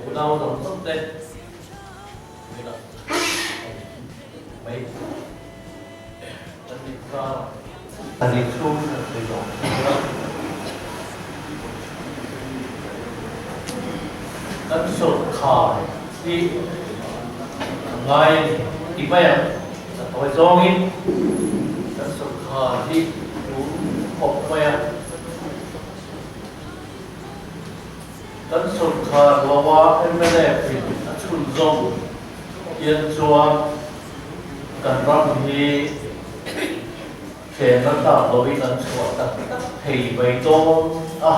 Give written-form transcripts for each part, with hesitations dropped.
Unau zawng zawng te Vawiinah mai kan inkar a nih chhung kan sawi tawh ang a. Kan sawrkhar hi a ngai a ni ti mai ang, a tawi zawngin kan sawrkhar hi tun khawp mai a. Kan sawrkhar loa mnf in a chhunzawm hian chuan kan ram hi thlehna tlak loin an chhuah tak tak thei mai dawn a.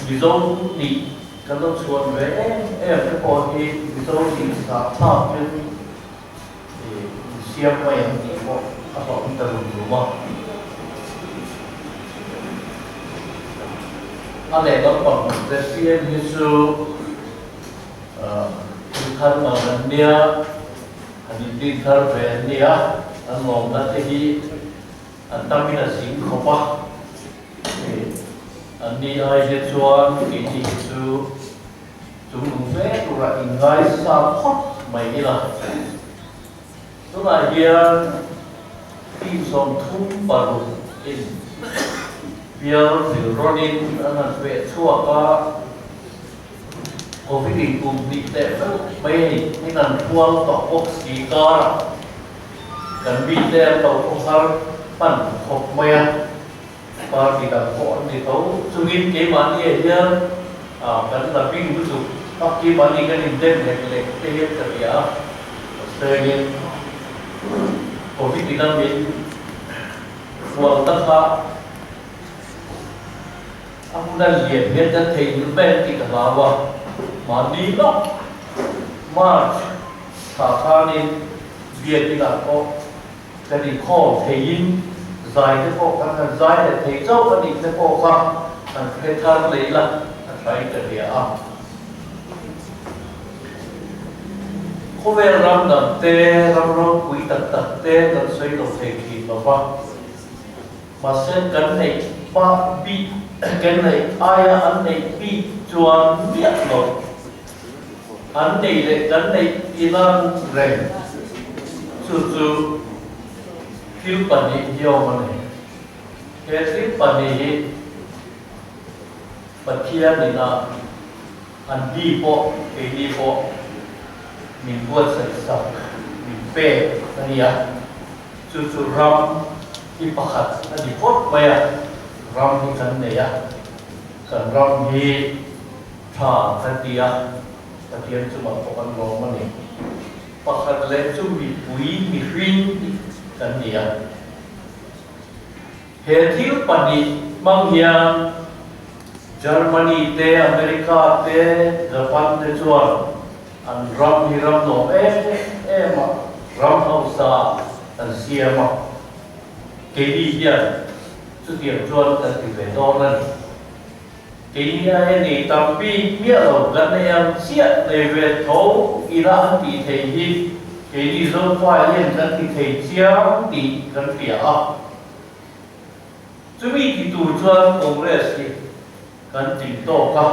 Mizo nih kan lo chhuan ve em em te pawh hi Mizo nih zahthlakin insiam mai ang tih pawh a hlauhawm ta rum rum a. A lehlam pang ZPM hi chu thil thar ngang an nia, han inrin thar ve an nia, an lawmna te hi an tamin a zing khawp a. An ni ai hi chuan keini hi chu Chung lung fe tura inngaisa phawt mai ila. Tunah hian team 36 in bial vil rawnin an han feh chhuak a, Covid in kum hnih teh meuh mai a ni. Min han hual tawh bawk si karah kan mite an lo khawhar hman khawp mai a. Party dang pawh an ni tho. Chungin keimahni ah hian kan la bing lutuk a, keimahni kan indem lek lek te hian ka hria a. Mahsengin Covid in a min hual ta kha a hmun a lian hian kan theihnghilh mai ang tih ka hlau a. Mahni lawk March thla khanin biakin ah pawh Kan inkhawm theiin zai te pawh kan han zai leh thei chauh a nih te pawh kha han hre thar leh ila a thain ka hria a. Khawvel ram dang te, ram ropui tak tak te kan sawi lo thei thin lo va, mahse kan neih pah bik, kan neih aia an neih bik chuan miah lo. An neih leh kan neih ilan reng chu chu thil pahnih hi awm a ni. He thil pahnih hi Pathian ina an ni pawh keini pawh min buatsaih sak, min pek a ni a. Chu chu ram hi pakhat a ni phawt mai a, ram hi kan nei a, kan ram hi Tha kan ti a, Pathian chungah pawh kan lawm a ni. Pakhat leh chu mipui mihring tih kan ni a. He thil pahnih hmang hian Germany te, America te, Japan te chuan an ram hi ram nuam em em a, ram hausa an siam a. Keini hian chutiang chuan kan ti ve dawn a ni. Keini aia nei tam bik miah lo kan nei ang chiah nei ve tho ila an tih theih hi keini Zofa hian kan ti thei chiang tih kan hria a. Chumi ti tur chuan Congress hi kan tling tawk a,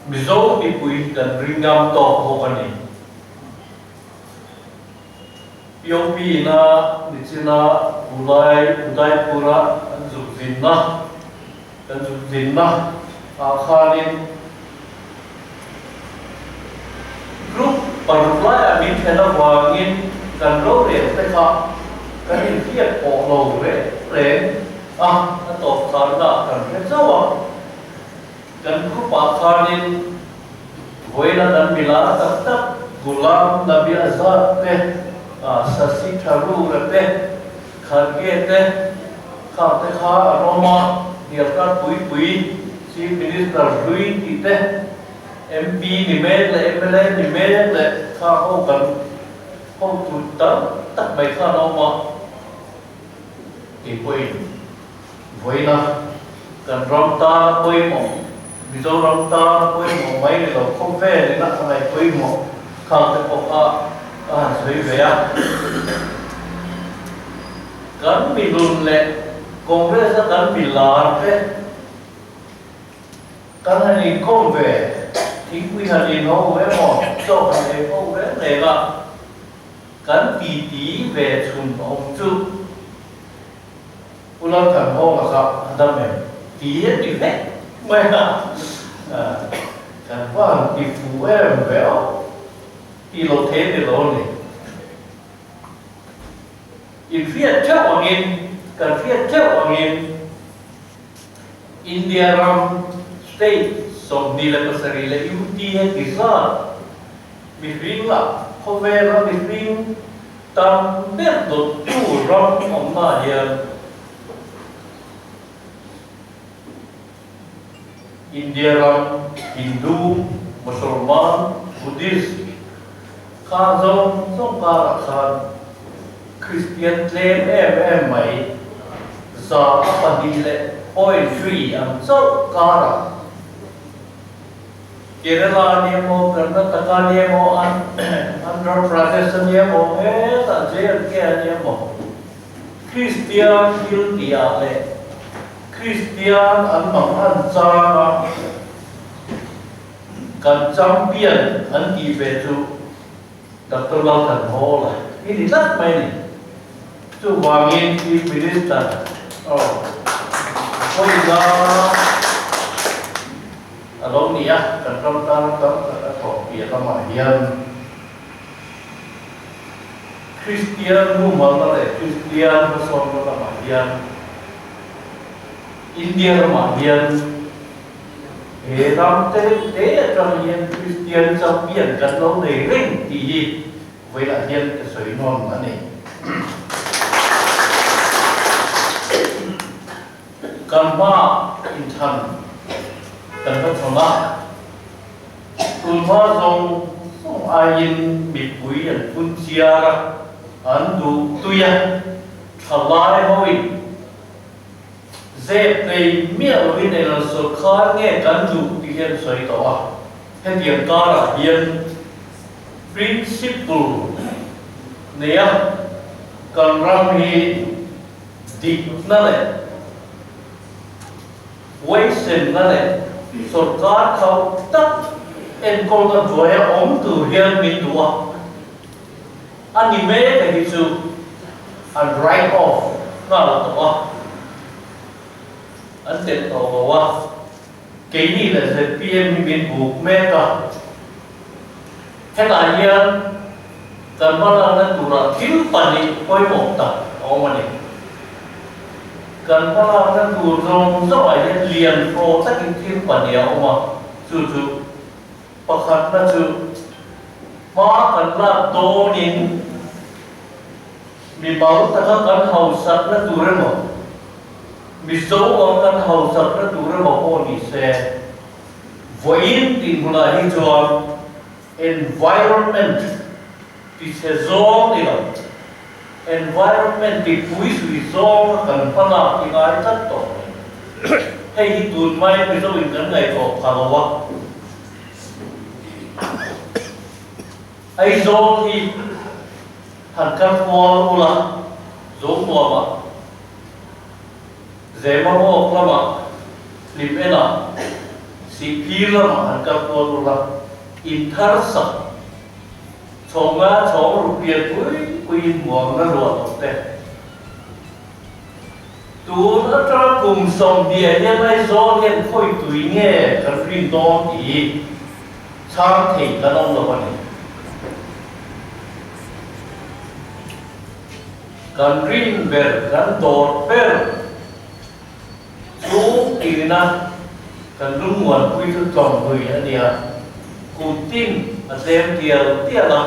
Mizo mipui hi kan ring ngam tawk bawk a ni. POP ina nichina Ulai Udaipur-a an zuk zinna kan zuk zinna ah khanin group paruk laiah min thlen avangin kan rorel te kha kan inhriat pawh lo reng reng a, a tawp kharna ah kan hre chauh a. Kan group ah khanin vawiina kan milar tak tak Ghulam Nabi Azad te, Shashi Tharoor te, Kharge te khang te kha an awm a, hnialkar pui pui Chief Minister hlui tih te, MP ni mek leh mla ni mek leh khang ho kan hotu tam tak mai kha an awm a, keipawhin Vawiina kan ram tana pawimawh, Mizoram tana pawimawh mai ni lo khawvel ina a ngaih pawimawh khang te pawh kha ka han sawi ve a. Kan milun leh Congress a kan milar te kan han inkawm ve. Thingpui han in ho emaw, chaw han ei ho reng reng a, kan titi ve chhun awm chu Pu Lalthanhawla kha a dam em? Ti a ti vek mai a, kan va han ti fuh em ve aw, ti lo thei ni lo a ni. In hriat theuh angin, kan hriat theuh angin India ram state 27 leh UT heti zat mihring ah khawvela mihring tam ber dawttu ram awmna hian India ram Hindu, Mosolman, Buddhist kha zawng zawng karah khan Kristian tlem em em mai 2.3% ang chauh karah Kerala a ni emaw, Karnataka a ni emaw, Andhra Pradesh a ni emaw, hetah J&K a ni emaw, Kristian thil tihah leh Kristian an mang an chang a, kan champion an tih ve chu Doctor Lalthanhawla i ni tlat mai a ni. Chuvangin Chief Minister aw pawina a lo ni a, kan ram tana tam tak a thawh piah lamah hian Kristian mumalna leh Kristian hmasawnna lamah hian India ramah hian he ram te reuh te atang hian Kristian champion kan lo nei reng tih hi vawilah hian ka sawi nawn a ni. Kan hmaah inthlan kan va chhawn a, Tunhma zawng zawng aiin mipui an phun chiar a, an duh tui a, thalai hoin zep nei miah lovin englo sawrkhar nge kan duh tih hi an sawi tawh a. Hetiang karah hian principle neia kan ram hi dikna leh Huaisenna leh sawrkar khauh tak enkawlna hnuaia awm tur hian min duh a, a ni mek a hi chu an write off nghal tawh a, an telh tawh lo a, keini leh zpm hi min buk mek a, hetah hian kan hmalakna turah thil pahnih pawimawh tak a awm a ni. Kan hmalakna tur zawng zawngah hian lian hlawh takin thil pahnih a awm a, chu chu pakhatna chu hma kan lak dawnin mimal taka kan hausakna tur emaw, Mizo ang kan hausakna tur emaw pawh ni se, vawiin tih hmunah hi chuan environment Ti chhe zawng ni lo. Environment ti pui zui zawng a kan hman a ti ngai tlat tawh mai. Hei hi tun mai Mizo in kan ngaihtuah pha lo a. Aizawl hi han kal kual ula Zonuam ah, Zemabawk lamah, Hlim enah, Sihphir lamah han kal kual ula in thar sak Chhawnga chhawng ruk pian pui puiin muangna ruah tawh te. Tun atanga kum 20 ah hian Aizawl hian khawi tui nge kan rin dawn tih hi chhang thei kan awm lo a ni. Kan rin ber, kan dawr ber chu tina kan lungmuanpui chu tlawmhlui a nia. Kum tin a tlem tial tial a,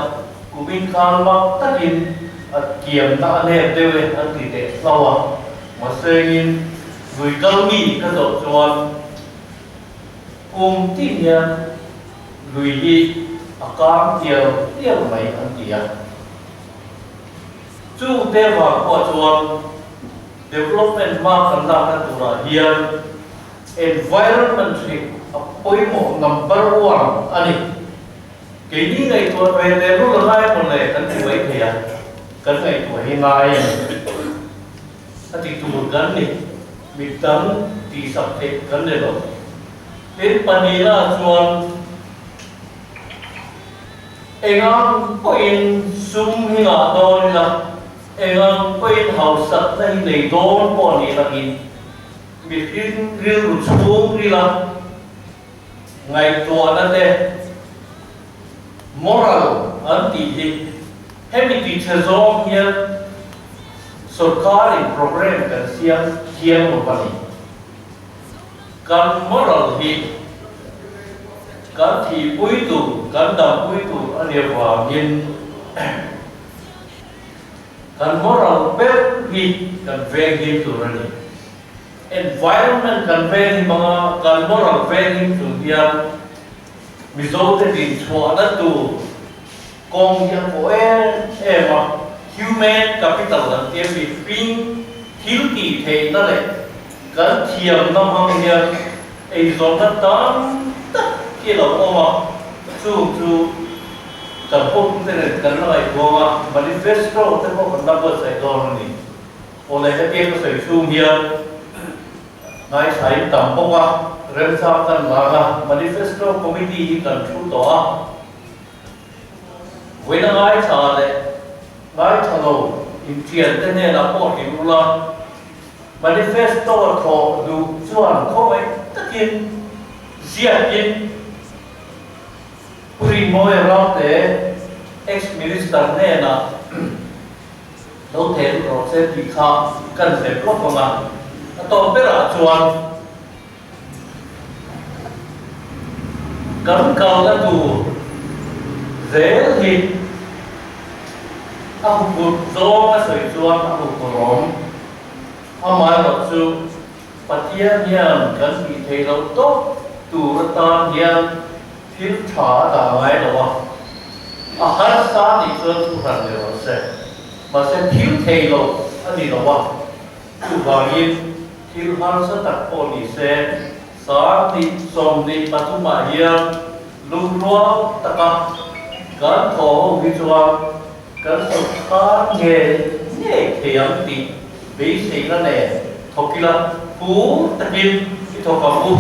kum inkhang mak takin a kiamna a nep deuh e an ti teh hlo a. Mahsengin lui kal mi ka zawh chuan kum tin hian lui hi a kang tial tial mai an ti a. Chungte vang pawh chuan Development hma kan lakna turah hian environment hi a pawimawh number one a ni. Keini ngaihtuah ve teh lul a ngai maw le kan ti mai thei a, kan ngaihtuah hi ngai a ni. A ti tur kan ni, midang tihsak theih kan ni lo. Tin, pahnihna chuan. Engang pawhin sum hi ngah dawn ila, engang pawhin hausakna hi nei dawn pawh ni langin mihring rilru chhung rila ngaihtuahna te, moral an tih hi hemi tichhe zawng hian sorkarin programme kan siam thiang lo a ni. Kan moral hi kan thihpui tur, kan dampui tur a nih avangin kan moral ber hi kan venghim tur a ni. Environment kan venghim anga kan moral venghim chung hian Mizote dinchhuahna tur kawng hi a pawh em em a, human capital kan tia mihring thil tih theihna leh kan thiamna hmang hian eizawnna tam tak hi a lo awm a, chung chu kan hotute nen kan la ngaihtuang a, manifesto te pawh kan la buatsaih dawn a ni. Awle hetiang ka sawi chhung hian Ngaithlain tam bawk a, remchang kan lak a, Manifesto Committee hi kan thu tawh a. Vawiina ngaithla leh ngaithla lo inṭiante hnenah pawh hrilh ula, Manifesto thawh duh chuan khawngaih takin ziakin Pu Rinmawia Ralte, Ex-Minister hnenah Lo thei lut rawh se tih kha kan hlep lawk ang a, a tawp berah chuan kan kalna tur zel hi a huphurh zawng a sawi chuan a huphurh awm. Amaherawh chu Pathian hian kan tih theih loh tawp tur atan hian thil tha a dah ngai lo a, a harsa nih chuan thu hran leh rawh se. Mahse thil thei lo a ni lo a, chuvangin thil harsa tak pawh ni se, 20 23 ah hian lungrual taka kan thaw ho hi chuan kan sawrkar ngei ngei thei ang tih beiseina nen thawk ila, phur takin i thawk ang u.